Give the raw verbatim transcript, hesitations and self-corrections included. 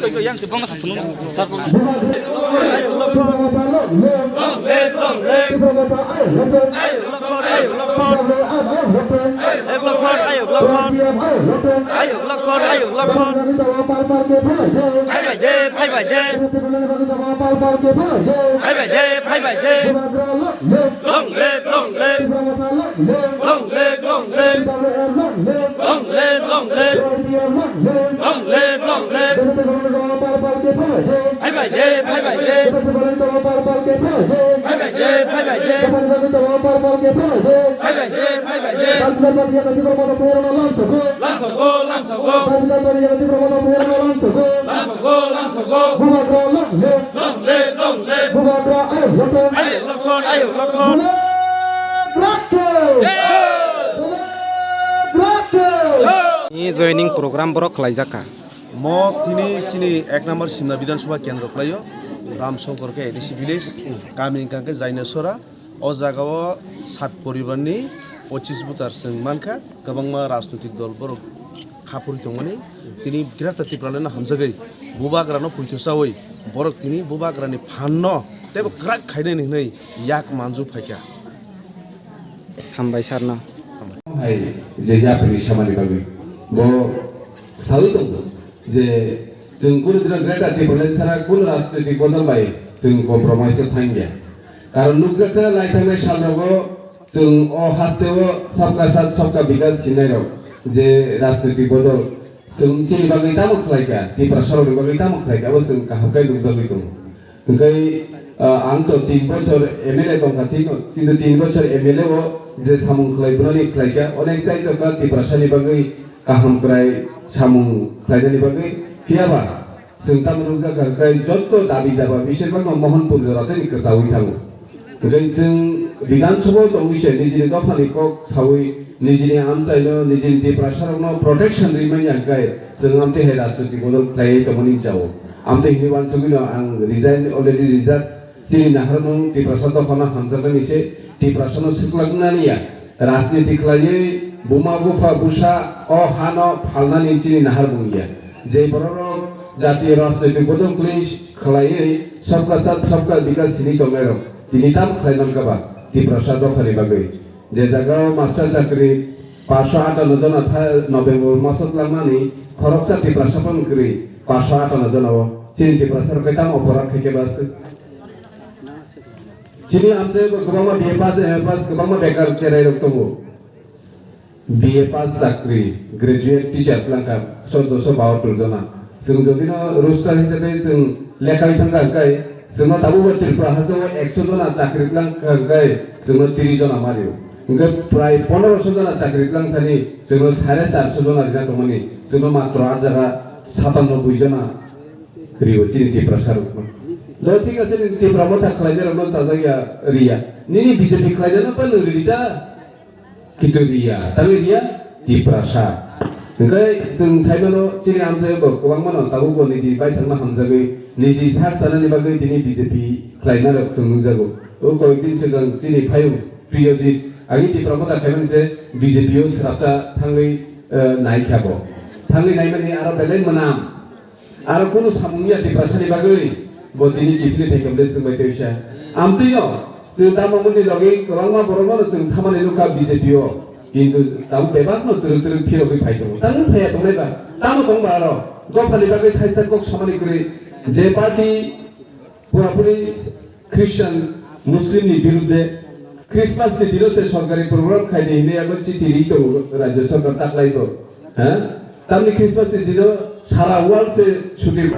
Yang se bangma se phunuk sar ko. Long live, long live. Long live, long live. Long live, long live. Ayuk Lakhon, Ayuk Lakhon. Ayuk Lakhon, Ayuk Lakhon. Phai bai de, phai bai de. Phai bai de, phai bai de. Long live, long live. Long live, long live. Long live, long live. Long live, long live. Phai bai de, phai bai de. Phai bai de, phai bai de. Phai bai de, phai bai de. Phai bai de, phai bai de. Lamsogo, lamsogo. Lamsogo, lamsogo. Long live, long live. Long live, long live. Ayuk Lakhon, Ayuk Lakhon. Ni joining program borok khlaijak kha. Mo tini chini ek number Simna Bidhan Sabha kendro khlaio, Ram Shankar khe A D C village, kami hwnkha khe Jainasora. O jaga o sat poribar ni pochis butar chwng mankha, kwbangma rajnoitik dol borok kha phuri tongmani. Tini Greater Tipraland no hamjagwi bubagra no poito chawi borok tini bubagra ni phan no teibo kwrak khainani hwnwi yak manju phaikha. Hambai sir no. Hai je yapri samani bagwi bo sawi tongo. Je chwng kunu dino Greater Tipraland sara kunu rajnoitik bodol bai chwng compromise o thangya. Karon nukjakha lai thangnai salrogo chwng o hasteo sabka sath sabka bikas hinairok je rajnoitik bodol chwng chini bagwi tamo khlaikha, Tiprasarokni bagwi tamo khlaikha, abo chwng kaham khe nukjagwi tongo. Hwnkhe, ah, ang to tin bochor M L A tongkha, tin, kintu tin bochor M L A o je samung khlai, bwrani khlaikha, onek chai tongkha Tiprasani bagwi kaham kwrai samung khlainani bagwi. Phiyaba chwng tamo nukjakha, hwnkhe jotto dabi daba besirbagno Mohanpur jora tei kwchaui thango. Hwnkhe chwng Bidhan Sabha o tongwi se nijini dophani kok saui nijini amchaino, nijini Tiprasarokno protection rwi manya hwnkhe chwng amtwi hai rajnoitik bodol khlaiwi tongmani jao. Amtwi hinwi uansugwino ang resign already rijak. Chini naharmung Tiprasa dophano hamjaknani se Tiprasano swklaknani ya. Rajniti khlaiwi buma bupha bwsa o hano phalnani chini naharmung ya. Je bororok jatiyo rajnoitik bodol khlaiwi sabka sath sabka bikas sini tongnairok tini tam khlai mankha ba Tiprasa dophani bagwi. Je jagao master chakri paanch sho atanno jona tha November maso twlangmani khoroksa Tiprasa phano kwrwi paanch sho atanno jona o chini Tiprasa rok khe tamo oporadh khaikhe ba se-, chini amchaio bo kwbangma B A pass, M A pass kwbangma bekar cherai rok tongo. B A pass chakri, graduate teacher twlangkha choddoso bahattor jona. Chwng jodi no roster hisabe chwng lekhai thangkha hwnkhe chwngno tabukbo Tripura hasteo ekso jona chakri twlangkha hwnkhe chwngno tris jona mario. Hwnkhe prai pondroso jona chakri twlangthani chwngno sare charso jona rina tongmani chwngno matro ah jaga satanno bui jona rio chini Tiprasa rokno. Do thik ase nini Tipra motha khlainai rokno chajakya riya. Nini B J P khlainano pa nwng rida. Kintu riya, tangwi riya, Tiprasa. Hwnkhe chwng saimano chini amchaio bo kwbangmano tabukbo niji baithangno hamjagwi, niji sak chanani bagwi tini B J P khlainarok chwng nukjago. O koyekdin swkang chini phayung Priyojit, agi Tipra motha khaimani se B J P o swrapsa thangwi, eh, naikha bo. Thangwi naimani aro belai mwnam. Aro kunu samung ya Tiprasani bagwi bo tini kiphilwi phaikha bwle swngbai tongsa. Amtwino chwng tamo muni logi kwbangma borokno chwng thamani nukha B J P o. Kintu tamo bebakno twrwk twrwk phirogwi phai tongo. Tamo phaiya tongnai ba? Tamo tong ba aro? Dophani bagwi thaisa kok samani kwrwi je party purapuri Christian, Muslim ni birudde Christmas ni dino se sorkari program khaidi hinwi abo chiti ri tongo rajya sorkar taklai bo. Ha? Tamni Christmas ni dino sara world se chuti.